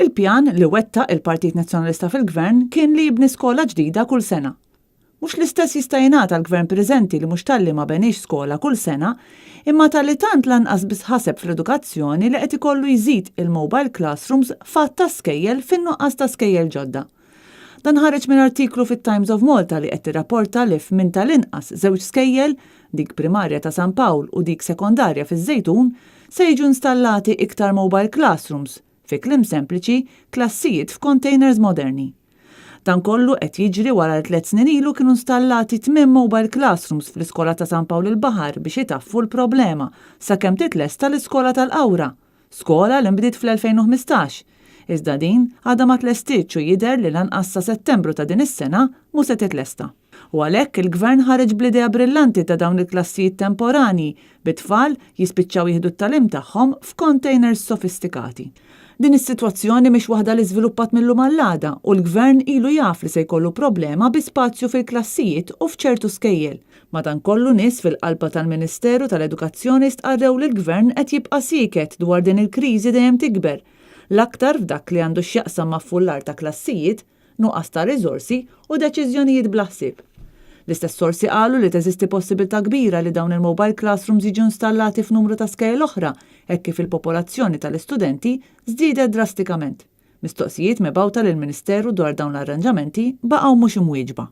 Il-pjan li wettaq il-Partit Nazzjonalista fil-Gvern kien li jibni skola ġdida kull sena. Mhux l-istess jista' jingħad għall-Gvern preżenti li mhux talli ma beniex skola kull sena, imma talli tant lanqas biss ħaseb fl-edukazzjoni li qed ikollu jżid il-mobile classrooms f'għadd ta' skejjel fin-nuqqas ta' skejjel ġodda. Dan ħareġ minn artiklu fit-Times of Malta li qed tirrapporta li f'minn tal-inqas żewġ skejjel, dik primarja ta' San Pawl u dik sekondarja fiż-Żejtun, se jiġu installati iktar mobile classrooms, Fi kliem sempliċi, klassijiet f'kontejners moderni. Dan kollu qed jiġri wara li tlett snin ilu kienu installati tmiem mobile classrooms fl-iskola ta' San Pawl il-Baħar biex itaffu l-problema sakemm titlesta l-iskola tal-Qawra, skola li nbdiet fl-2015. Iżda din għadha ma tlestietx u jidher li lanqas sa Settembru ta' din is-sena mhu se titlesta. U għalhekk il-Gvern ħareġ bl-idea brillanti ta' dawn il-klassijiet temporanji, bit-tfal jispiċċaw jieħdu t-tagħlim tagħhom f'containers sofistikati. Din is-sitwazzjoni mhix waħda li żviluppat mil-lum għall-għada u l-Gvern ilu jaf li se jkollu problema bi spazju fil-klassijiet u f'ċertu skejjel. Madankollu nies fil-qalba tal-Ministeru tal-Edukazzjoni stqarrew li l-Gvern qed jibqa' sieket dwar din il-kriżi dejjem tikber, l-aktar f'dak li għandu x'jaqsam ma' ffullar ta' klassijiet, nuqqas ta' riżorsi u deċiżjonijiet bla ħsieb. L-istess sorsi qalu li teżisti possibilità kbira li dawn il-mobile classrooms jiġu installati f'numru ta' skejjel oħra hekk kif il-popolazzjoni tal-istudenti żdiedet drastikament. Mistoqsijiet mibgħuta lill-Ministeru dwar dawn l-arranġamenti baqgħu mhux imwieġba.